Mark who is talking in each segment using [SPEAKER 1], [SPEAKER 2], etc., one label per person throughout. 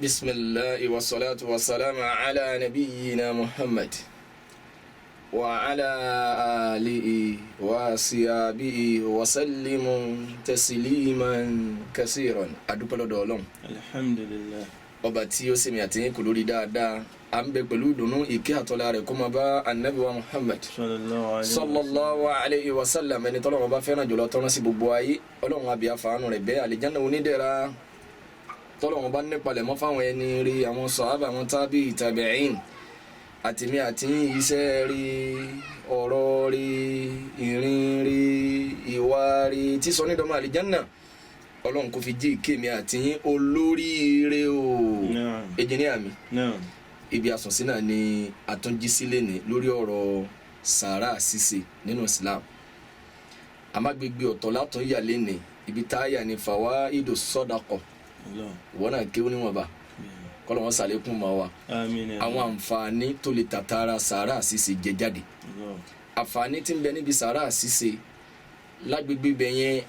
[SPEAKER 1] بسم الله والصلاة والسلام على نبينا محمد وعلى آله وصحبه وسلم تسليما كثيرا. Adúpẹ́ lọ́dọ̀ Ọlọ́run.
[SPEAKER 2] Alhamdulillah.
[SPEAKER 1] Ọba tí ó sèmi àti yín kò lórí dáadáa, à ń bẹ pẹ̀lú ìdùnnú. Ìkẹ́ àtọ́lá rẹ̀ kó máa bá Anabi wa Muhammad
[SPEAKER 2] sallallahu alayhi.
[SPEAKER 1] Sallallahu alayhi wa sallam, ẹni tọ́lọ́run bá fẹ́ràn jùlọ tọ́rọ́ sí gbogbo ayé. Ọlọ́run àbí àfààní rẹ̀ bẹ́ẹ̀, àlìjáná onídẹ̀ra tọ́lọ́run bá nípalẹ̀ mọ́ fáwọn ẹni rí, àwọn sàhábà, àwọn tábì tàbíìn, àtìmí àti iṣẹ́ rí, ọ̀rọ̀ rí, ìrìn rí, ìwà rí tí sọ ní dọ́mọ àlìjáná. Ọlọ́run kò fi jí ìkémi àti yín olóríire o.
[SPEAKER 2] Naam.
[SPEAKER 1] Engineer mi,
[SPEAKER 2] Naam.
[SPEAKER 1] ibi àsùnsí náà ni àtúnjísílẹ̀ ní lórí ọ̀rọ̀ sàárà ṣíṣe nínú Islam. Àmàgbègbè ọ̀tọ̀ látún yà lẹ́nìí. Ibi táyà ní fawaidu sadaqa.
[SPEAKER 2] Allah.
[SPEAKER 1] Ìwọ náà kéwọ́n níwọ̀nba, kọ́lọ́ wọn sàlékún mọ́ wa.
[SPEAKER 2] Àmín.
[SPEAKER 1] Àwọn àǹfààní tó lè tàtàrà sàárà ṣíṣe jẹ jáde,
[SPEAKER 2] Allah.
[SPEAKER 1] àǹfààní tí ń bẹ níbi sàárà ṣíṣe lágbègbè bẹ yẹn,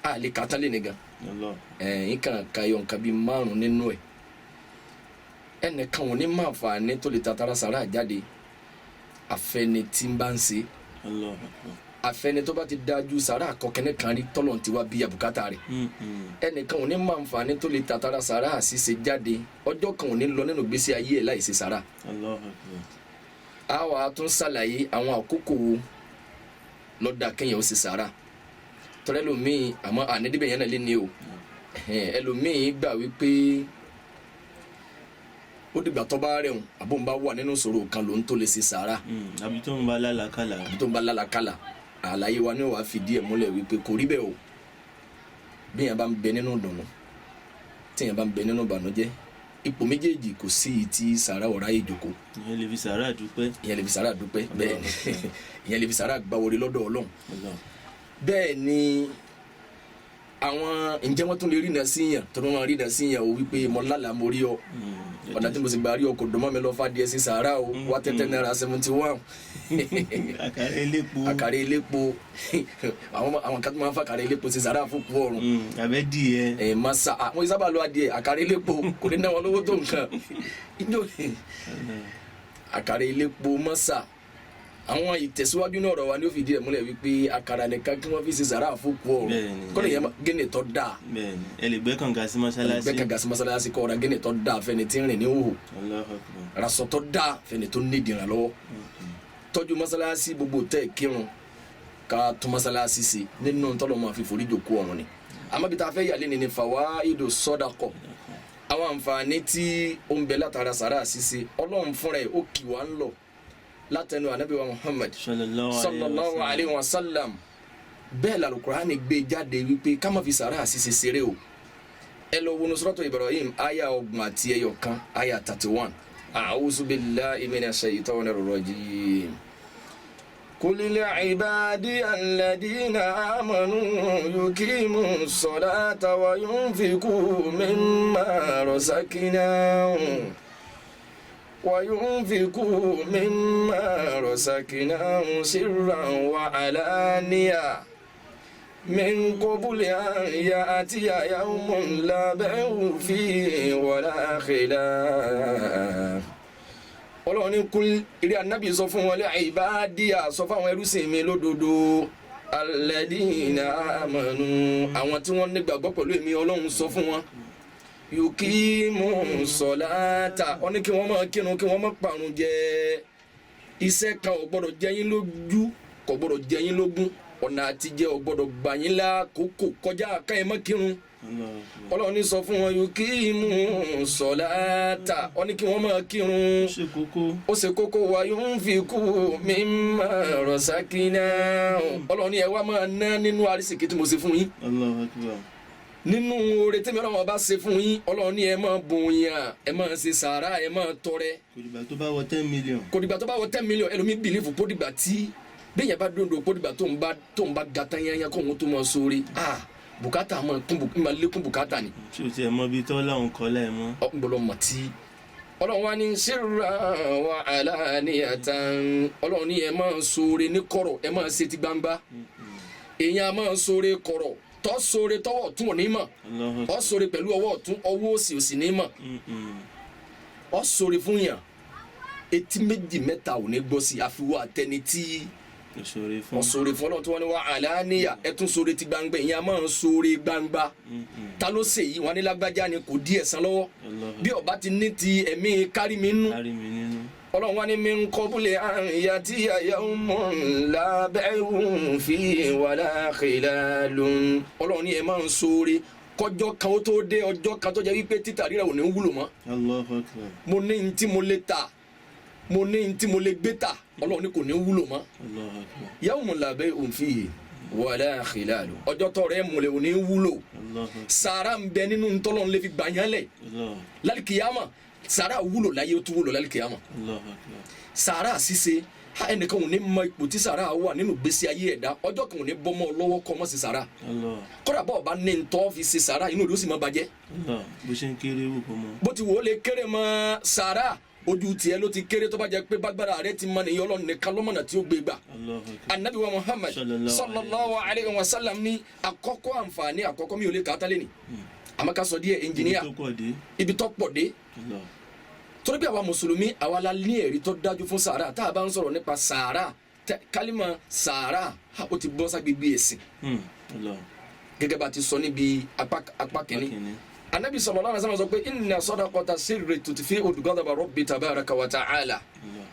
[SPEAKER 1] a lè kàtá lè nìkan.
[SPEAKER 2] Allah.
[SPEAKER 1] Ẹ̀ nǹkan kayọ̀ nǹkan bíi márùn nínú ẹ̀. Ẹnìkan ò ní má àǹfààní tó lè tàtàrà sàárà jáde, àfẹni tí ń bá ń ṣe.
[SPEAKER 2] Allah akbar.
[SPEAKER 1] Àfẹni tó bá ti dájú sàárà kọkẹ́ni kan rí tọ́lọ̀ ti wá bí àbùkátà rẹ̀. Ẹnìkan ò ní má àǹfààní tó lè tàtàrà sàárà ṣíṣe jáde, ọjọ́ kan ò ní lọ nínú ìgbésí ayé ẹ̀ láì ṣe sàárà.
[SPEAKER 2] Allah akbar.
[SPEAKER 1] A wà á tún ṣàlàyé àwọn àkókò wo lọ́dà kéèyàn ó ṣe sàárà, tọ́lẹ́ lòmíì àmọ́ ànídìbẹ̀ yẹn náà lé ní o. Ẹ̀hẹ́n, ẹlòmíì gbà wípé ó dìgbà tó bá rẹ̀hùn àbó ń bá wà nínú ìṣòro kan ló ń tó lè ṣe sàárà.
[SPEAKER 2] Àbí tó ń bá lálàkàlà.
[SPEAKER 1] Àbí tó ń bá lálàkàlà. Àlàyé wa ni wàá fìdí ẹ̀ múlẹ̀ wípé kò rí bẹ́ẹ̀ o. Bí yẹn bá ń bẹ nínú ìdùnnú, tí yẹn bá ń bẹ nínú ìbànújẹ́, ipò méjèèjì kò sí ìyí tí sàárà ọ̀rá yìí jókòó.
[SPEAKER 2] Ìyẹn lè fi sàárà dúpẹ́.
[SPEAKER 1] Ìyẹn lè fi sàárà dúpẹ́, bẹ́ẹ̀ ni. Ìyẹn lè fi sàárà gba orí lọ́dọ̀ Ọlọ́run.
[SPEAKER 2] Allah.
[SPEAKER 1] Bẹ́ẹ̀ ni àwọn ǹjẹ́ wọ́n tún lè rìnà sí yàn tó máa rìnà sí yàn o, wípé mo lálàá, mo rí ọ, ọ̀nà tí mo sì gbà rí ọ kò dùn mọ́ mi, lọ fàdíẹ̀ sí sàárà o, wá tẹ́tẹ́ náírà 71.
[SPEAKER 2] Àkàrà elépo.
[SPEAKER 1] Àkàrà elépo. Àwọn kan tó máa ń fa àkàrà elépo sí sàárà fún kú ọ̀run.
[SPEAKER 2] Àbẹ́ díẹ̀.
[SPEAKER 1] Ẹ̀ masa àwọn sábà lo adìẹ. Àkàrà elépo kò ní ná wọn lówó tó nǹkan. Ijó àkàrà elépo masa. Àwọn ìtẹ̀síwájú náà ọ̀rọ̀ wa ni ó fìdí ẹ̀ múlẹ̀ wípé àkàrà nìkan kí wọ́n fi ṣe sàárà fún kú ọ̀run. Kọ́ni yẹn gẹ́nì tó dáa.
[SPEAKER 2] Bẹ́ẹ̀ni, ẹ lè gbẹ́ kànga sí mọ́ṣáláṣí.
[SPEAKER 1] Gbẹ́ kànga sí mọ́sálásí, kọ́ ọ̀rá gẹ́nì tó dáa fẹ́ni tí ń rìn ní hòhò.
[SPEAKER 2] Allahu akbar.
[SPEAKER 1] Rasọ tó dáa fẹ́ni tó ní ìdìrànlọ́wọ́. Tọ́jú mọ́sálásí gbogbo tẹ́ kírun, ká tún mọ́sálásí ṣe, nínú tọ́lọ́ máa fi forí jòkó ọ̀run ni. Àmọ́ bí tá a fẹ́ yà lé ní fawaidu sadaqa, àwọn àǹfààní tí ó ń bẹ látara sàrà ṣíṣe. Ọlọ́run fúnra ẹ̀ ó kì wá ń lọ látẹnu Ànábì wa Muhammad
[SPEAKER 2] sallallahu
[SPEAKER 1] sallallahu alayhi wa sallam. Bẹ́ẹ̀ l'Alukur'ani gbé jáde wípé ká má fi sàrà ṣíṣe ṣeré o. Ẹ lọ wo nusratu Ibrahim, aya 31, aya 31. A'udhu billahi minash shaitanir rajim. قل لعبادي الذين آمنوا يقيموا الصلاة وينفقوا مما رزقناهم وينفقوا مما رزقناهم سرا وعلانية من قبل أن يأتي يوم لا بيع فيه ولا خلال. Ọlọ́run ní قل, ìrẹ́ Ànábì, sọ fún wọn, لعبادي, sọ fún àwọn ẹrúsìn mi lódodo, الذين آمنوا, àwọn tí wọ́n nígbàgbọ́ pẹ̀lú èmi Ọlọ́run, sọ fún wọn, يقيموا الصلاة, wọ́n ní kí wọ́n máa kírun, kí wọ́n máa parun jẹ. Iṣẹ́ kan ò gbọ́dọ̀ jẹ yín lójú, kò gbọ́dọ̀ jẹ yín lógún, ọ̀nà àtijẹ́ ò gbọ́dọ̀ gbà yín lákòókò kọjá káyọ̀ mọ́ kírun. Ọlọ́run ní sọ fún wọn, يقيموا الصلاة, wọ́n ní kí wọ́n máa kírun.
[SPEAKER 2] Ṣe kókó.
[SPEAKER 1] Ó ṣe kókó. وينفقوا مما رزقناهم, Ọlọ́run ní ẹ wá máa ná nínú àrísìkí tí mo ṣe fún yín.
[SPEAKER 2] Allahu akbar.
[SPEAKER 1] Nínú oore tí mi Ọlọ́run bá ṣe fún yín, Ọlọ́run ní ẹ máa bòyàn, ẹ máa ṣe sàárà, ẹ máa tọrẹ.
[SPEAKER 2] Kò dìgbà tó bá wọ 10 million.
[SPEAKER 1] Kò dìgbà tó bá wọ 10 million. Ẹlòmíì believe kó dìgbà tí bẹ́ẹ̀ yẹn bá dòdò, kó dìgbà tó ń bá ga tán yẹn kó òun tó máa sóore. Ah, bùkátà máa kún, máa lékún bùkátà ni.
[SPEAKER 2] Ṣé o tiẹ̀ mọ ibi tó láwọn kọ́ láì mọ́?
[SPEAKER 1] Ọ ń gbọ́dọ̀ mọ̀ tí Ọlọ́run wá ní سرا وعلانية. Ọlọ́run ní ẹ máa sóore ní kọ̀rọ̀, ẹ máa ṣe ti gbangba. Èèyàn á máa sóore kọ̀rọ̀. Tọ́ sóore tọwọ́ ọ̀tún ò ní mọ̀.
[SPEAKER 2] Allahu
[SPEAKER 1] Ọ
[SPEAKER 2] Akbar.
[SPEAKER 1] sóore pẹ̀lú ọwọ́ ọ̀tún, ọwọ́ òsì ò sì ní mọ̀. Ọ sóore fún yàn, etí méjì mẹ́ta ò ní gbọ́ sí, àfiwọ́ àtẹni tí
[SPEAKER 2] Ìṣòro fún.
[SPEAKER 1] ọ sóore fún. Ọlọ́run tí wọ́n ní wá àlàáníyà, ẹ tún sóore ti gbangba. Ìyẹn a máa ń sóore gbangba. Ta ló ṣe yìí? Wọn ní lágbájá ni, kò dí ẹ̀san lọ́wọ́.
[SPEAKER 2] Allahu
[SPEAKER 1] Bí ọba ti ní ti ẹ̀mí kárí mi nú.
[SPEAKER 2] Kárí mi nínú.
[SPEAKER 1] Ọlọ́run wá ní min qabli an yatiya yawmun la bay'un fihi wala khilalun. Ọlọ́run ní ẹ máa ń sóore kọjọ́ kan ó tó dé, ọjọ́ kan tó jẹ́ wípé títà rírà ò ní wúlò mọ́.
[SPEAKER 2] Allahu Akbar.
[SPEAKER 1] Mo ní ní tí mo lè ta, mo ní ní tí mo lè gbé ta, Ọlọ́run ní kò ní wúlò mọ́.
[SPEAKER 2] Allahu Akbar.
[SPEAKER 1] Yawmun la bay'un fihi wala khilalun, ọjọ́ tọrẹ múlẹ̀ ò ní wúlò.
[SPEAKER 2] Allahu Akbar.
[SPEAKER 1] Sàrà ń bẹ nínú ntọ́lọ́run lè fi gbà yán lẹ̀
[SPEAKER 2] Allah.
[SPEAKER 1] lálìkìyàmà. Sàrà wúlò láyé, ó tún wúlò lálìkìyàmà.
[SPEAKER 2] Allahu Akbar.
[SPEAKER 1] Sàrà ṣíṣe ha, ẹnìkan ò ní mọ ipò tí sàrà wà nínú gbèsè ayé ẹ̀dá. Ọjọ́ kan ò ní bọ́mọ lọ́wọ́ kọ́ mọ́ sí sàrà.
[SPEAKER 2] Allah.
[SPEAKER 1] Kódà bọ́ọ̀ bá ní ntọ́ fi ṣe sàrà, inú rẹ̀ ó sì máa bàjẹ́.
[SPEAKER 2] Allah. Bó ṣe ń kéré wò kó mọ.
[SPEAKER 1] Bó ti wò ó lè kéré mọ́, sàrà ojú tiẹ̀ ló ti kéré. Tó bá jẹ́ pé bágbára rẹ ti mọ nìyẹn, Ọlọ́run nìkan lọ́mọ̀nà tí ó gbé gbà.
[SPEAKER 2] Allahu Akbar.
[SPEAKER 1] Anabi wa Muhammad
[SPEAKER 2] Sallallahu
[SPEAKER 1] sallallahu alayhi wa sallam ní àkọ́kọ́ àǹfààní àkọ́kọ́, mi ò lè kà á tán lẹ́nìí, àmọ́ ká sọ díẹ̀, ẹnjìníà.
[SPEAKER 2] Ibi tó pọ̀ dé.
[SPEAKER 1] Ibi tó pọ̀ dé.
[SPEAKER 2] Allah.
[SPEAKER 1] Torí pé àwa mùsùlùmí, àwa la ní ẹ̀rí tó dájú fún sàárà. Tá a bá ń sọ̀rọ̀ nípa sàárà, kálímà sàárà ha, ó ti bọ́ ságbègbè ẹ̀sìn.
[SPEAKER 2] Allah.
[SPEAKER 1] Gẹ́gẹ́ bá a ti sọ níbi apá kìíní.
[SPEAKER 2] Kìíní.
[SPEAKER 1] Anabi sallallahu alaihi wasallam sọ pé inna sadaqata sirri tutfi'u ghadaba rabbi tabaraka wa ta'ala.
[SPEAKER 2] Allah.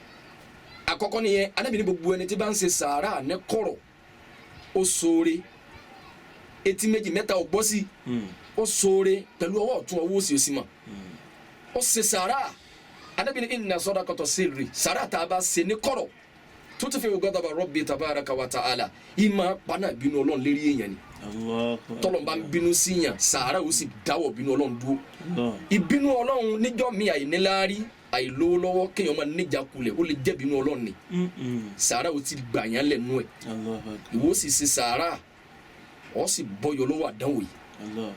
[SPEAKER 1] Àkọ́kọ́ nìyẹn. Anabi ní gbogbo ẹni tí bá ń ṣe sàárà ní kọ̀rọ̀, ó ṣoore, etí méjì mẹ́ta ò gbọ́ sí, ó ṣoore pẹ̀lú ọwọ́ ọ̀tún, ọwọ́ òsì òsì mọ̀, ó ṣe sàárà. Anabi ní inna sadaqata sirri, sàárà tá a bá ṣe ní kọ̀rọ̀, tutfi'u ghadaba rabbi tabaraka wa ta'ala, ìmọ̀ paná bínú Ọlọ́run lérí èèyàn ni.
[SPEAKER 2] Allahu Akbar.
[SPEAKER 1] Tọ́lọ̀ bá ń bínú sí yàn, sàárà ó sì dáwọ̀ bínú Ọlọ́run dúró.
[SPEAKER 2] Allah.
[SPEAKER 1] Ìbínú Ọlọ́run níjọ́ mi, àìníláárí, àìlówó lọ́wọ́, kéèyàn máa níjàkulẹ̀, ó lè jẹ́ bínú Ọlọ́run ni. Sàárà ó ti gbà yàn lẹ́nu ẹ̀.
[SPEAKER 2] Allahu Akbar.
[SPEAKER 1] Ìwọ sì ṣe sàárà, ọ sì bọ́yọ̀ lọ́wọ́ àdánwò yìí.
[SPEAKER 2] Allah.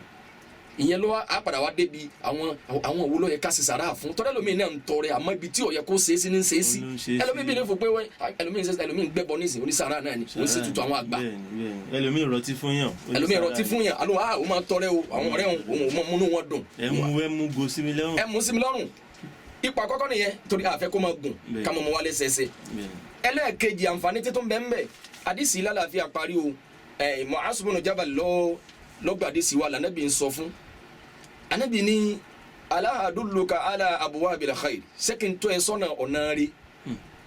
[SPEAKER 1] Ìyẹn ló wá á padà wá débi àwọn òwúlò yẹ ká ṣe sàárà fún tọ́lẹ́ lómi náà ń tọrẹ, àmọ́ ibi tí ó yẹ kó ṣe é sí ní ṣe é sí.
[SPEAKER 2] Ó ló ń ṣe é sí.
[SPEAKER 1] Ẹlòmíì bí ní fò pé wẹ́ ẹlòmíì ń ṣe, ẹlòmíì ń gbẹ́bọ nísìnyí, onísàárà náà ni ó ń ṣe tutù àwọn àgbà.
[SPEAKER 2] Bẹ́ẹ̀ni, bẹ́ẹ̀ni. Ẹlòmíì rọtí fún yàn.
[SPEAKER 1] Ẹlòmíì rọtí fún yàn, àlọ́ àá ó máa tọrẹ o, àwọn ọ̀rẹ́ òun òun ò mọ múnú wọn dùn.
[SPEAKER 2] Ẹ mú go sí mi lẹ́wọ̀n.
[SPEAKER 1] Ẹ mú sí mi lọ́rùn. Ipò àkọ́kọ́ nìyẹn, torí àfẹ́ kó máa gùn.
[SPEAKER 2] Bẹ́ẹ̀.
[SPEAKER 1] Ká mọ̀ mọ́ wálé sẹ́sẹ́.
[SPEAKER 2] Bẹ́ẹ̀ni.
[SPEAKER 1] Ẹlẹ́ẹ̀kejì àǹfààní títún bẹ́ẹ̀ ń bẹ̀, àdìsí lálàáfíà parí o. Ẹ̀ Mu'az ibn Jabal lọ lọ́gbà àdìsí wa lànàbí ń sọ fún ànàbí ní ala adulluka ala abwabil khair, ṣé kí n tọ́ ẹ sọ́nà ọ̀nà rí,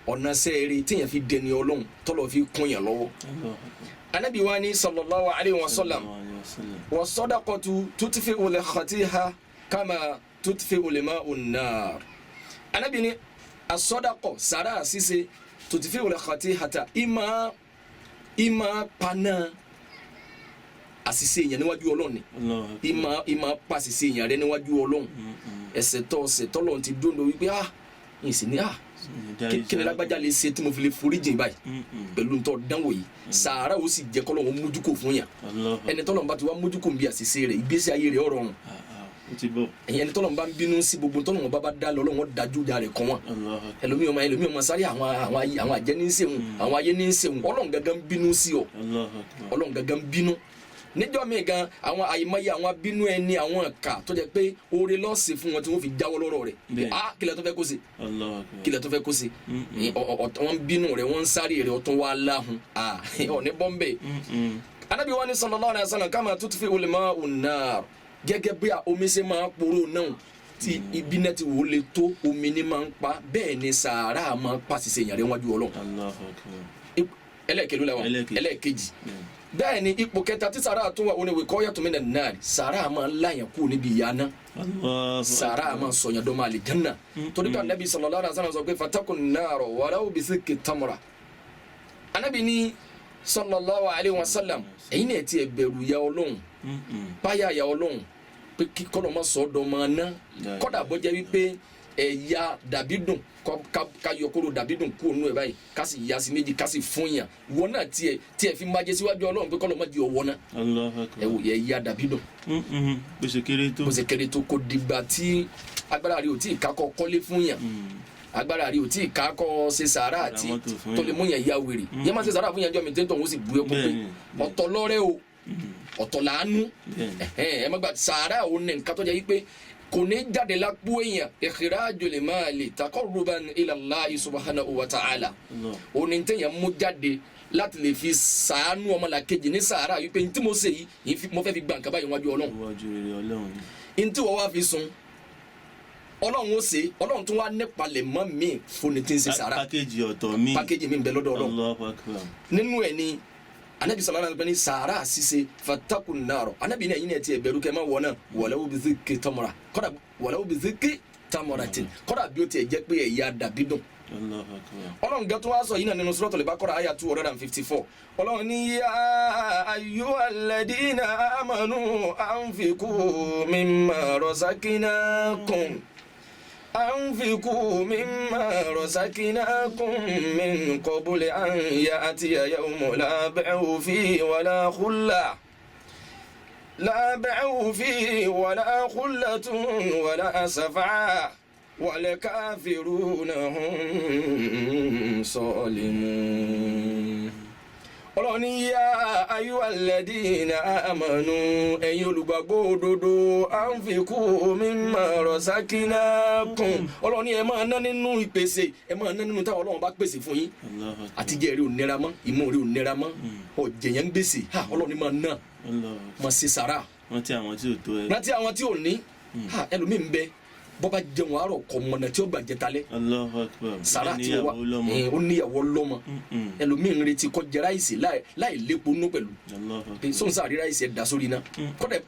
[SPEAKER 1] ọ̀nà sẹ́ẹ̀rì tíyẹn fi dẹni Ọlọ́run, tọ́lọ̀ fi kún yàn lọ́wọ́?
[SPEAKER 2] Allahu Akbar.
[SPEAKER 1] Ànàbí wa ní sallallahu alayhi wa sallam,
[SPEAKER 2] Sallallahu alayhi wa sallam.
[SPEAKER 1] wa sadaqatu tutfi'u al-khatiha kama tutfi'u al-ma'u an-nar. Ànábì ní asọ́dàkọ̀, sàrà ṣíṣe, tutfi'u al-khatihata, ìmà paná àṣìṣe èèyàn níwájú Ọlọ́run ni.
[SPEAKER 2] Allahu Akbar.
[SPEAKER 1] Ìmà pa àṣìṣe èèyàn rẹ níwájú Ọlọ́run. Ẹ̀ṣẹ̀ tó ọ̀ṣẹ̀ tọ́lọ́run ti dóńdó wípé ah ìsìn ní ah, kí ni lágbájá lè ṣe tí mo fi lè foríjìn báyìí pẹ̀lú ntọ́ dánwò yìí? Sàrà ó sì jẹ́ kọ́lọ́run mójúkò fún yàn.
[SPEAKER 2] Allahu Akbar.
[SPEAKER 1] Ẹni tọ́lọ́run bá ti wá mójúkò ń bí àṣìṣe rẹ̀, ìgbésí ayé rẹ̀ ó rọrùn.
[SPEAKER 2] Ah, ah, ó ti bọ̀.
[SPEAKER 1] Ẹ̀yin ẹni tọ́lọ́run bá ń bínú sí, gbogbo tọ́lọ́run bá dá lọ, Ọlọ́run dájú ìjà rẹ̀ kàn wọ́n.
[SPEAKER 2] Allahu Akbar.
[SPEAKER 1] Ẹlòmíì ọmọ sáré àwọn ayé, àwọn àjẹ́ ní í ṣeun, àwọn ayé ní í ṣeun. Ọlọ́run gangan ń bínú sí ọ.
[SPEAKER 2] Allahu Akbar.
[SPEAKER 1] Ọlọ́run gangan ń bínú níjọ́ mi gan. Àwọn àìmọye àwọn abínú ẹni, àwọn ẹ̀ka tó jẹ́ pé oore lọ́ọ̀sì fún wọn tí wọ́n fi jáwọ́ lọ́rọ̀ rẹ̀.
[SPEAKER 2] Bẹ́ẹ̀.
[SPEAKER 1] Ah, kílẹ̀ tó fẹ́ kó ṣe?
[SPEAKER 2] Allahu Akbar.
[SPEAKER 1] Kílẹ̀ tó fẹ́ kó ṣe? Wọ́n ń bínú rẹ̀, wọ́n ń sáré rẹ̀, ọ̀tún wá láhùn ah ọ̀ ní bọ́m̀bẹ̀. Anabi wa ni sallallahu alaihi wasallam kama tutfi'u al-ma'u an-nar, gẹ́gẹ́ bí omi ṣe máa poró náà tí ibi náà ti wò ó le tó, omi ní máa ń pa, bẹ́ẹ̀ ni sàárà máa ń pa ṣiṣẹ́ ìyàrá iwájú Ọlọ́run.
[SPEAKER 2] Allahu Akbar.
[SPEAKER 1] Ẹlẹ́ẹ̀kejì ló wà.
[SPEAKER 2] Ẹlẹ́ẹ̀kejì.
[SPEAKER 1] Ẹlẹ́ẹ̀kejì. Bẹ́ẹ̀ ni ipò kẹta tí sàárà tún wà, òun ni wiqayatu minan nar, sàárà máa ń láyàn kú níbi ìyà náà.
[SPEAKER 2] Allahu Akbar.
[SPEAKER 1] Sàárà máa sọ̀yàn dọ́mọ àlìjánná, torí pé anabi sallallahu alaihi wasallam sọ pé fatakun nar walau bisiqqi tamra. Anabi ní sallallahu alaihi wasallam, ẹ̀yin náà ti ẹ̀ bẹ̀rù ya Ọlọ́run, báyà ya Ọlọ́run pé kí kọ́lọ́ má sọ ọ́ dọ́mọ ná, kọ́dà bọ́ jẹ́ wípé ẹ̀yà dàbí dùn, ká yọ kóró dàbí dùn kúrò nù ẹ̀ báyìí, ká sì ya sí méjì, ká sì fún yàn, wọn náà tiẹ̀ fi májẹ síwájú Ọlọ́run pé kọ́lọ́ má di ọwọ́ náà.
[SPEAKER 2] Allahu Akbar.
[SPEAKER 1] Ẹ wò, ẹ̀yà dàbí dùn.
[SPEAKER 2] Bó ṣe kéré tó.
[SPEAKER 1] Bó ṣe kéré tó, kó dìgbà tí agbára rẹ̀ ò tí ì kakọ kọ́lé fún yàn, agbára rẹ̀ ò tí ì kakọ ṣe sàárà
[SPEAKER 2] Ra
[SPEAKER 1] tí
[SPEAKER 2] mọ́tò fún
[SPEAKER 1] tó lè
[SPEAKER 2] yàn.
[SPEAKER 1] mú yàn ya wèrè yẹn, máa ṣe sàárà fún yàn jọ mi tẹ́ntọ́, òun sì bu ẹkún pé
[SPEAKER 2] Bẹ́ẹ̀ni, bẹ́ẹ̀ni.
[SPEAKER 1] ọ̀tọ̀ lọ́rẹ́ o. Ọ̀tọ̀ làánú.
[SPEAKER 2] Bẹ́ẹ̀ni.
[SPEAKER 1] Ẹ̀hẹ́n, ẹ má gbà sàárà òun ní nǹkan tó jẹ́ wípé kò ní jáde lápò èèyàn, ikhrajul mali taqarruban ila Allahi subhanahu wa ta'ala.
[SPEAKER 2] Allah.
[SPEAKER 1] Òun ní téèyàn mú jáde láti lè fi sàánú ọmọlàkejì ní sàárà wípé ntí mo ṣe yìí, mo fẹ́ fi gba nǹkan báyìí wájú Ọlọ́run.
[SPEAKER 2] Iwájú rere Ọlọ́run ni.
[SPEAKER 1] Ntí wọ́n wá fi sun Ọlọ́run ó ṣe, Ọlọ́run tún wá nípalẹ̀ mọ́ mi fúnni tí ń ṣe sàárà.
[SPEAKER 2] Pákéjì ọ̀tọ̀ mi.
[SPEAKER 1] Pákéjì mi ń bẹ lọ́dọ̀ Ọlọ́run.
[SPEAKER 2] Allahu akbar.
[SPEAKER 1] Nínú ẹ̀ ni anabi sallallahu alaihi wasallam ní sàárà ṣíṣe, fatakun naaro. Anabi ní ẹ̀yin náà ti ẹ̀ bẹ̀rù kẹ́ ẹ má wọ̀ náà, walaw bi zikki tamra, kọ́dà walaw bi zikki tamratin, kọ́dà bí ó tiẹ̀ jẹ́ pé ẹ̀yà dàbí dùn.
[SPEAKER 2] Allahu akbar.
[SPEAKER 1] Ọlọ́run gẹ́tọ́ wá sọ yìí náà nínú Suratul Baqara àyà 254. Ọlọ́run ní yá ayyuhalladhina amanu anfiqu mimma razaqnakum, anfiqu mimma razaqnakum min qabli an ya'tiya yawmun la bay'un fihi wala khullah, la bay'un fihi wala khullatun wala shafa'a wal kafiruna hum zalimun. Ọlọ́run ní yá ayyuhalladhina amanu, ẹ̀yin olùgbàgbọ́ òdodo, anfiqu mimma razaqnakum. Ọlọ́run ní ẹ máa ná nínú ìpèsè, ẹ máa ná nínú táwọn Ọlọ́run bá pèsè fún yín.
[SPEAKER 2] Allahu akbar.
[SPEAKER 1] Àtijọ́ rí ò nira mọ́, ìmọ̀ rí ò nira mọ́, ọ̀jẹ̀ yẹn ń gbèsè ha. Ọlọ́run ní máa ná,
[SPEAKER 2] Allahu akbar.
[SPEAKER 1] máa ṣe sàrà.
[SPEAKER 2] Rántí àwọn tí ò tó ẹ.
[SPEAKER 1] Rántí àwọn tí ò ní ha. Ẹlòmíì ń bẹ, bọ́ba jẹun àárọ̀ kọ̀ mọ̀nà tí ó gbà jẹ talẹ́.
[SPEAKER 2] Allahu akbar.
[SPEAKER 1] Sàrà tí ó wà
[SPEAKER 2] Níyàwó lọ́mọ.
[SPEAKER 1] ẹ̀, ó níyàwó lọ́mọ. Ẹlòmíì ń retí kó jẹ ráìsì láì lépo nú pẹ̀lú.
[SPEAKER 2] Allahu
[SPEAKER 1] Pé
[SPEAKER 2] akbar.
[SPEAKER 1] sóun sáà rí ráìsì ẹ̀ dà sórí iná,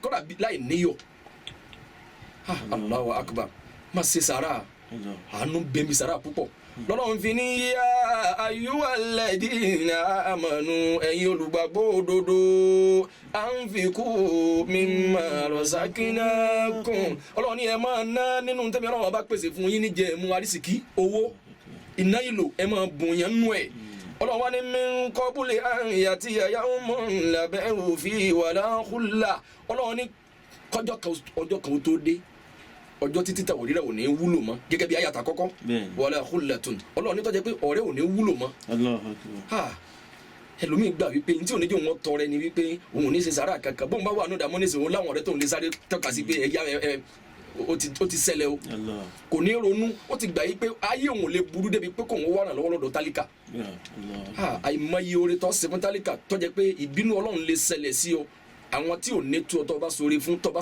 [SPEAKER 1] kọ́dà bí láì níyọ̀ ha. Allahu akbar, má ṣe sàrà.
[SPEAKER 2] Allah.
[SPEAKER 1] Àánú bẹ́ẹ̀ mi sàrà púpọ̀ lọ́lọ́run fi ní yá ayyuhalladhina amanu, ẹ̀yin olùgbàgbọ́ òdodo, anfiqu mimma razaqnakum. Ọlọ́run ní ẹ máa ná nínú tẹ́mi Ọlọ́run bá pèsè fún yín ní jẹ̀mú arísìkí, owó iná ìlò, ẹ máa bùn yẹn nú ẹ̀. Ọlọ́run wá ní min qabli an ya'tiya yawmun la bay'un fihi wala khulla. Ọlọ́run ní kọjọ́ kan, ọjọ́ kan ó tó dé, ọjọ́ títí ta òrírà ò ní wúlò mọ́, gẹ́gẹ́ bí àyàtà kọ́kọ́.
[SPEAKER 2] Bẹ́ẹ̀ni.
[SPEAKER 1] Wala khullatun. Ọlọ́run ní tó jẹ́ pé ọ̀rẹ́ ò ní wúlò mọ́.
[SPEAKER 2] Allahu akbar.
[SPEAKER 1] Ha, ẹlòmíì gbà wípé ntí òní jẹ́ òun tọrẹ ni wípé òun ò ní ṣe sàrà kankan. Bóun bá wà nù dààmú nísìnyí, òun láwọn ọ̀rẹ́ tóun lè sáré tọ́ka sí pé ẹ̀yà ẹ̀ ó ti ṣẹlẹ̀ o.
[SPEAKER 2] Allah.
[SPEAKER 1] Kò ní ronú, ó ti gbà yí pé ayé òun ò lè burú débi pé kóun wà ràn lọ́wọ́ lọ́dọ̀ tálíkà.
[SPEAKER 2] Yeah, Allah.
[SPEAKER 1] Ha, àìmọye oore tó ṣe fún tálíkà tó jẹ́ pé ìbínú Ọlọ́run lè ṣẹlẹ̀ sí ọ. Àwọn tí ò ní tó ọ, tó bá ṣoore fún, tó bá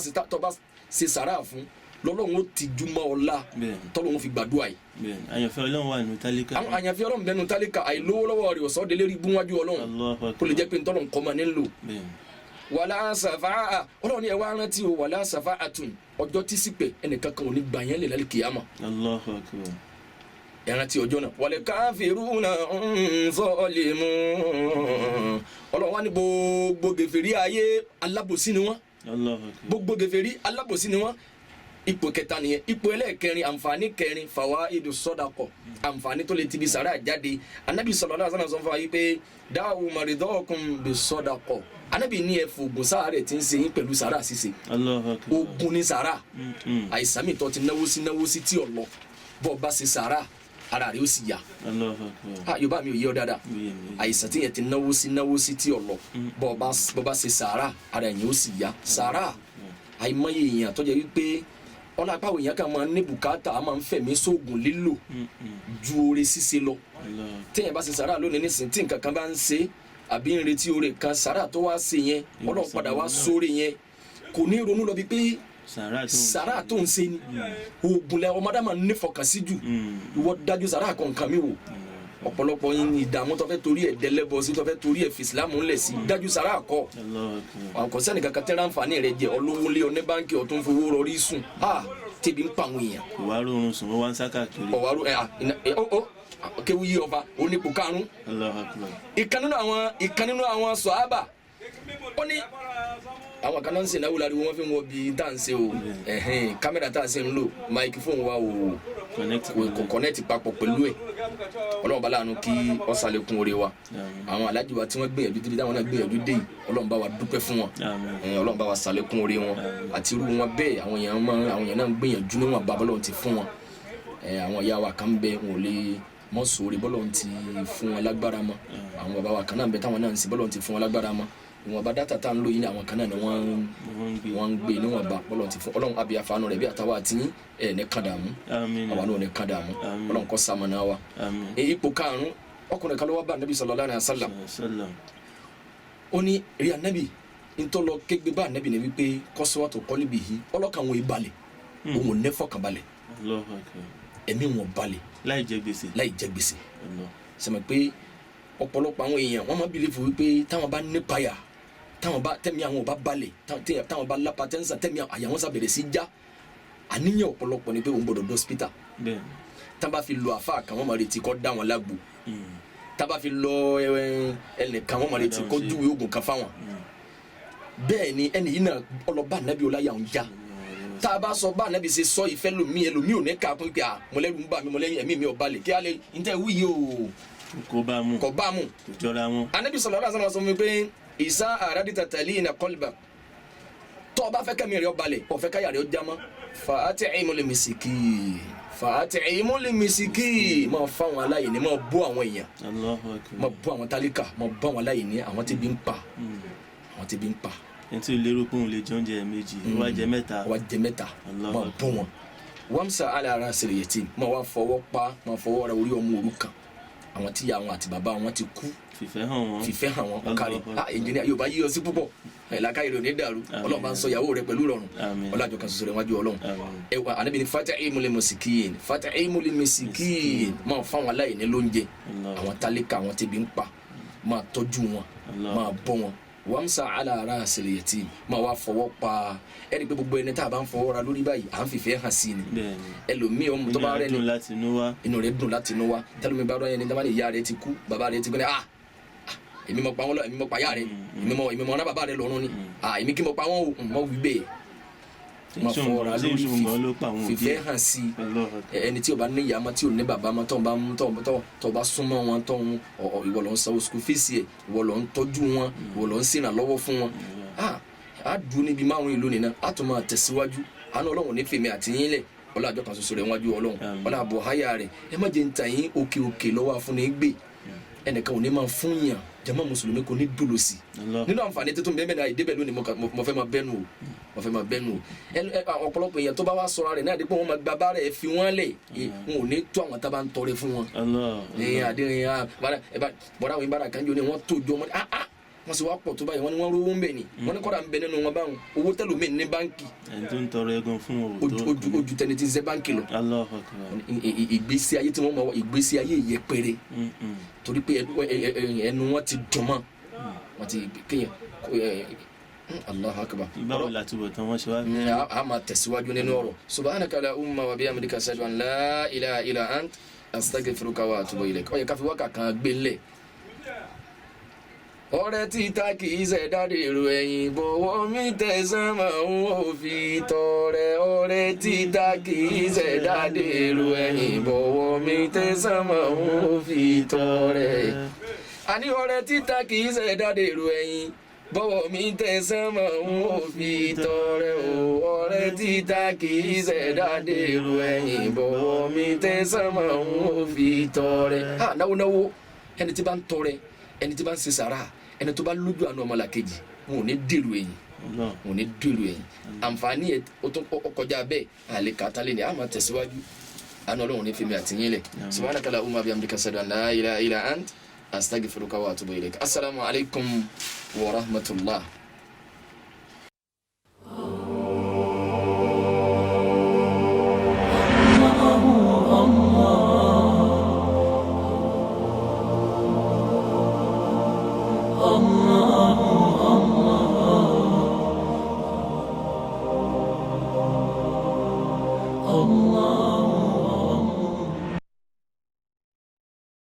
[SPEAKER 1] ṣe sàrà fún, lọ́lọ́run ó ti júmọ́ ọlá
[SPEAKER 2] Bẹ́ẹ̀ni.
[SPEAKER 1] tọ́lọ́run fi gbàdúrà yìí.
[SPEAKER 2] Bẹ́ẹ̀ni, àyànfẹ́ Ọlọ́run wà nínú tálíkà.
[SPEAKER 1] Àwọn àyànfẹ́ Ọlọ́run bẹnu tálíkà. Àìlówó lọ́wọ́ rẹ̀ ọ̀sọ́ délé rí búwájú Ọlọ́run.
[SPEAKER 2] Allahu akbar.
[SPEAKER 1] Kó lè jẹ́ pé ntọ́lọ́run kọ́ máa nílò.
[SPEAKER 2] Bẹ́ẹ̀ni.
[SPEAKER 1] Wàlá sàfà, Ọlọ́run ni ẹ wá rántí o, wàlá sàfà àtùn, ọjọ́ tí sì pé ẹnìkan kan ò ní gbà yẹn lè lálẹ́ kìyàmà.
[SPEAKER 2] Allahu akbar.
[SPEAKER 1] Ẹ rántí ọjọ́ náà. Wal kafiruna zalimun. Ọlọ́run wá ní gbogbo gèfèrí ayé, alábòsí ni wọ́n.
[SPEAKER 2] Allahu akbar.
[SPEAKER 1] Gbogbo gèfèrí, alábòsí ni wọ́n. Ipò kẹta nìyẹn. Ipò ẹlẹ́ẹ̀kẹrin, àǹfààní kẹrin, fawaidu sọ́dakọ̀, àǹfààní tó lè tibi sàrà jáde. Anabi sallallahu alaihi wasallam sọ fún wa yìí pé dawu maridakum bi sọ́dakọ̀. Anabi ní ẹ fògùn sáàrẹ̀ tí ń ṣe yín pẹ̀lú sàrà ṣíṣe.
[SPEAKER 2] Allahu akbar.
[SPEAKER 1] Ogun ní sàrà. Àìsàn mi tó ti náwó sí, náwó sí tí ò lọ, bọ́ ọ bá ṣe sàrà, ara rẹ̀ ó sì yá.
[SPEAKER 2] Allahu akbar.
[SPEAKER 1] Ha, Yorùbá mi ò yé ọ dáadáa.
[SPEAKER 2] Ó yé mi.
[SPEAKER 1] Àìsàn tí yẹn ti náwó sí, náwó sí tí ò lọ, bọ́ ọ bá ṣe sàrà, ara yẹn ó sì yá. Sàrà, àìmọye èèyàn tó jẹ́ wípé ọlọ́pàá èèyàn kan máa ń ní bùkátà, a máa ń fẹ̀mí sóògùn lílò ju oore ṣíṣe lọ.
[SPEAKER 2] Allahu akbar.
[SPEAKER 1] Téèyàn bá ṣe sàrà lónìí nísìnyí, tí nǹkan kan bá ń ṣe àbí ń retí oore kan, sàrà tó wá ṣe yẹn, Ọlọ́run padà wá sóore yẹn, kò ní ronú lọ bí pé
[SPEAKER 2] Sàrà tó ń
[SPEAKER 1] sàrà tó ń ṣe ni oògùn lẹ ọmọdé máa ń nífọkàn sí jù. Ìwọ dájú sàrà kọ̀ọ̀kan mi wò. Ọ̀pọ̀lọpọ̀ yín ní ìdààmú tó fẹ́ torí ẹ̀ dẹ́lẹ́bọ sí, tó fẹ́ torí ẹ̀ fìsìlámù ńlẹ̀ sí, dájú sàrà kọ́.
[SPEAKER 2] Allahu akbar.
[SPEAKER 1] Àwọn sẹ́ni kankan tẹ́lẹ̀ àǹfààní rẹ jẹ ọlọ́wọ́lé ọ ní báńkì ọ̀tún fowó rọrí sùn, ha, tẹ̀bi ń pa àwọn èèyàn.
[SPEAKER 2] Kò wá rọrùn sùn, ó wá ń sá káàkiri.
[SPEAKER 1] Ọ̀wárò ẹ̀ ẹ̀ ó kéwu yí ọba onípò karùn-ún.
[SPEAKER 2] Allahu akbar.
[SPEAKER 1] Ìkan nínú àwọn sọ̀hábà, ó ní àwọn kan náà ń sèǹdáwó láriwo wọn fi ń wọ bí tá à ń ṣe o. Ẹ̀hẹ́n, kámẹ́rà tá à ń ṣe ń lò, máikrófóònù wa ò
[SPEAKER 2] Connect.
[SPEAKER 1] kò connect papọ̀ pẹ̀lú ẹ̀. Ọlọ́run bá láàánú kí ọ̀sàlẹ̀kùn oore wa.
[SPEAKER 2] Àmín.
[SPEAKER 1] Àwọn alájì wa tí wọ́n gbìyànjú débi táwọn náà gbìyànjú dé yìí, Ọlọ́run bá wa dúpẹ́ fún wọn.
[SPEAKER 2] Àmín.
[SPEAKER 1] Ọlọ́run bá wa sàlékún oore wọn àti irú wọn bẹ́ẹ̀. Àwọn èèyàn náà ń gbìyànjú níwọ̀n bá bọ́lọ́run ti fún wọn. Àwọn ìyá wa kan bẹ, wọn ò lè mọ́ sóore bọ́lọ́run ti fún wọn lágbára mọ́. Àwọn bàbá wa kan náà ń bẹ táwọn náà ń ṣe bọ́lọ́run ti fún wọn lágbára mọ́. Ìwọ̀nba data tá à ń lò yìí ní àwọn kan náà ni wọ́n ń
[SPEAKER 2] Wọ́n ń gbé.
[SPEAKER 1] Wọ́n ń gbé níwọ̀nba Ọlọ́run ti fún. Ọlọ́run àbí àfààní rẹ̀ bí àtàwọn àti yín ẹ̀ ní kàdàmú.
[SPEAKER 2] Àmín.
[SPEAKER 1] Àwa náà ní kàdàmú.
[SPEAKER 2] Àmín.
[SPEAKER 1] Ọlọ́run kó ṣamọ̀nà wa.
[SPEAKER 2] Àmín.
[SPEAKER 1] Ní ipò karùn-ún, ọkùnrin kan ló wá bá anabi sallallahu alaihi wasallam.
[SPEAKER 2] Sallam.
[SPEAKER 1] Ó ní, rí anabi, ntọ́lọ kégbe bá anabi ní wípé kọ́sọ́wọ́tò kọ́líbì yìí, ọlọ́kàn wọn ìbalẹ̀, òun ò ní fọkànbalẹ̀.
[SPEAKER 2] Allahu akbar.
[SPEAKER 1] Ẹ̀mí wọn balẹ̀.
[SPEAKER 2] Láì jẹ gbèsè.
[SPEAKER 1] Láì jẹ gbèsè.
[SPEAKER 2] Allah.
[SPEAKER 1] Sẹ́mi pé ọ̀pọ̀lọpọ̀ àwọn èèyàn, wọ́n máa believe wípé táwọn bá nípayà, táwọn bá tẹ̀mí àwọn ò bá balẹ̀, táwọn bá lápá tẹ́ǹsà, tẹ̀mí àyà wọn sábẹ̀rẹ̀ sí já, àníyàn ọ̀pọ̀lọpọ̀ ni pé òun gbọ́dọ̀ dọ́sípítà. Táwọn bá fi lọ àfa kan, wọ́n máa retí kó dá wọn lágbo. Táwọn bá fi lọ ẹnìkan, wọ́n máa retí kó júwe oògùn kan fáwọn. Bẹ́ẹ̀ ni ẹni yìí náà ọlọ́ba nàbí ọláyà ń já. Tá a bá sọ bá nàbí ṣe sọ ìfẹ́ lomi, ẹlòmí ò ní ká kún pé à mọ̀lẹ́rù ń bà mí, mọ̀lẹ́yìn ẹ̀mí mi ò balẹ̀ kí á lè ntẹ́ wí yìí o.
[SPEAKER 2] Kò bá mu.
[SPEAKER 1] Kò bá mu.
[SPEAKER 2] Kò jọra wọn.
[SPEAKER 1] Anabi sallallahu alaihi wasallam sọ fún mi pé ìsá àràdìtà tẹ̀lé ìnà kọlìbà, tó o bá fẹ́ kẹ́mi rẹ̀ ó balẹ̀, o fẹ́ káyà rẹ̀ ó jámọ́, fa'at'imul miskin, fa'at'imul miskin, máa fáwọn aláìní, máa bọ́ àwọn èèyàn.
[SPEAKER 2] Allahu akbar.
[SPEAKER 1] Máa bọ́ àwọn tálíkà, máa bọ́ àwọn aláìní, àwọn tí bí ń pa, àwọn tí bí ń pa.
[SPEAKER 2] Ẹni tí ó lérò pé òun lè jẹ oúnjẹ méjì, ó wá jẹ mẹ́ta.
[SPEAKER 1] Wá jẹ mẹ́ta.
[SPEAKER 2] Allahu
[SPEAKER 1] Máa bọ́ wọn. Wamsa ala rasil yatim, máa wá fọwọ́ pa, máa fọwọ́ ra orí ọmọ òrukàn, àwọn tí ìyá wọn àti bàbá wọn ti kú.
[SPEAKER 2] Fìfẹ́ hàn wọ́n.
[SPEAKER 1] Fìfẹ́ hàn wọn. Ọ̀kàrẹ̀.
[SPEAKER 2] Allahu
[SPEAKER 1] Ah, engineer, yóò bá yí ọ sí púpọ̀, ìlàkà ìrò ní dàrú.
[SPEAKER 2] Àmín.
[SPEAKER 1] Ọlọ́run bá ń sọ ìyàwó rẹ pẹ̀lú rọrùn.
[SPEAKER 2] Àmín.
[SPEAKER 1] Ọlọ́àjọ kan ṣoṣo rẹ wájú Ọlọ́run.
[SPEAKER 2] Àmín.
[SPEAKER 1] Ẹ wà, Ànábì ní fat'imul miskin, fat'imul miskin, máa fáwọn aláìní lóúnjẹ.
[SPEAKER 2] Allah.
[SPEAKER 1] Àwọn tálíkà, àwọn tẹ́bi ń pa, máa tọ́jú wọn.
[SPEAKER 2] Allah.
[SPEAKER 1] Máa bọ́ wọn. Wamsa ala rasil yatim, máa wá fọwọ́ pa. Ẹni pé gbogbo ẹni tá a bá ń fọwọ́ ra lórí báyìí, à ń fìfẹ́ hàn sí ni.
[SPEAKER 2] Bẹ́ẹ̀ni.
[SPEAKER 1] Ẹlòmíì ọmọ tó
[SPEAKER 2] Inú
[SPEAKER 1] bá rẹ
[SPEAKER 2] rẹ̀
[SPEAKER 1] ni
[SPEAKER 2] dùn láti inú wá.
[SPEAKER 1] Inú rẹ̀ dùn láti inú wa. Tẹlifí bá rẹ ni dábàá ní ìyá rẹ̀ ti kú, bàbá rẹ̀ ti kú ni, ah ah, èmi mọ̀ pa wọn lọ, èmi mọ̀ pa ìyá rẹ̀, èmi mọ̀ ọ̀nà bàbá rẹ̀ lọ́rùn ni, ah, èmi kí mọ̀ pa wọn o, mọ̀ wí bẹ́ẹ̀, máa fọwọ́ ra
[SPEAKER 2] Ṣé
[SPEAKER 1] lórí.
[SPEAKER 2] ìṣòwò ló pa àwọn òbí
[SPEAKER 1] Fìfẹ́
[SPEAKER 2] ẹ̀?
[SPEAKER 1] hàn sí i.
[SPEAKER 2] Allahu akbar.
[SPEAKER 1] Ẹni tí o bá ní ìyá ma, tí o ní bàbá ma, tó o bá ń tó tó tó bá súnmọ́ wọn, tó ń ọ ìwọ ló ń sanwó school fees ẹ, ìwọ ló ń tọ́jú wọn, ìwọ ló ń ṣèrànlọ́wọ́ fún wọn. Ah, a dùn níbi márùn ìlú nìyẹn, a tún máa tẹ̀síwájú. Àánú Ọlọ́run ní fèmí àti yín lẹ̀. Ọlá àjọ kan ṣoṣo rẹ̀ wájú Ọlọ́run.
[SPEAKER 2] Àmín.
[SPEAKER 1] Ọlá àbọ̀ háyà rẹ̀. Ẹ má jẹ́ ń tà yín, òkè òkè lọ́wọ́ afúnni gbé. Ẹnìkan ò ní máa fún yàn, jàmá mùsùlùmí kò ní dòlò sí.
[SPEAKER 2] Allah.
[SPEAKER 1] Nínú àǹfààní tuntun bẹ́ẹ̀ náà ìdébẹ̀ lónìí, mo fẹ́ máa bẹ́nu o, mo fẹ́ máa bẹ́nu o. Ọ̀pọ̀lọpọ̀ èèyàn tó bá wá sọ̀rọ̀ rẹ̀ náà dípò wọn máa gba bára ẹ̀ fi wọ́n lẹ̀, wọn ò ní tó àwọn tá a bá ń tọrẹ fún wọn.
[SPEAKER 2] Allah.
[SPEAKER 1] Ní àdéhùn ah, bọ́dà àwọn ìbára kan jò ní wọ́n tó jọ wọn, ah ah, wọ́n sì wá pọ̀ tó báyìí, wọ́n ní wọ́n rówó ń bẹ̀ ni, wọ́n ní kọ́ra ń bẹ nínú wọn báwọn owó tẹ́lómi ní báńkì.
[SPEAKER 2] Ẹni tó ń tọrọ ẹgan fún wọn ò tó.
[SPEAKER 1] Ojú tẹni tí ń ṣe báńkì lọ.
[SPEAKER 2] Allahu akbar.
[SPEAKER 1] Ìgbésí ayé tí wọ́n mọ̀, ìgbésí ayé yẹpẹrẹ, torí pé ẹnu wọn ti dùn mọ́ wọn ti kéèyàn Allahu akbar.
[SPEAKER 2] Báwo la túbọ̀ tán wọ́n ṣe wá?
[SPEAKER 1] A máa tẹ̀síwájú nínú ọ̀rọ̀. Subhanaka allahumma wa bihamdika, ashhadu an la ilaha illa ant, astaghfiruka wa atubu ilaik. Ó yẹ ká fi wákà kan gbé ńlẹ̀. Ọrẹ títa kì í ṣe dáre èrò ẹ̀yìn, bọ̀wọ́ mi tẹ̀sán máa ń ò fi tọrẹ. Ọrẹ títa kì í ṣe dáre èrò ẹ̀yìn, bọ̀wọ́ mi tẹ̀sán máa ń ò fi tọrẹ. Àní ọrẹ títa kì í ṣe dáre èrò ẹ̀yìn, bọ̀wọ̀ mi tẹ̀sán máa ń ò fi tọrẹ o. Ọrẹ títa kì í ṣe dáre èrò ẹ̀yìn, bọ̀wọ̀ mi tẹ̀sán máa ń ò fi tọrẹ. Ha, náwó náwó, ẹni tí bá ń tọrẹ, ẹni tí bá ń ṣe sàrà, ẹni tó bá lójú àánú ọmọlàkejì, wọn ò ní dèrò ẹ̀yìn.
[SPEAKER 2] Allah.
[SPEAKER 1] Wọn ò ní dèrò ẹ̀yìn. Àǹfààní ẹ̀ ó tún ó kọjá bẹ́ẹ̀, àlè kàtà lé ní a máa tẹ̀síwájú. Àánú Ọlọ́run ní fèmí àti yín lẹ̀. Subhanaka allahumma bihamdika, ashhadu an la ilaha illa ant, astaghfiruka wa atubu ilaik. Assalamu alaikum wa rahmatullah.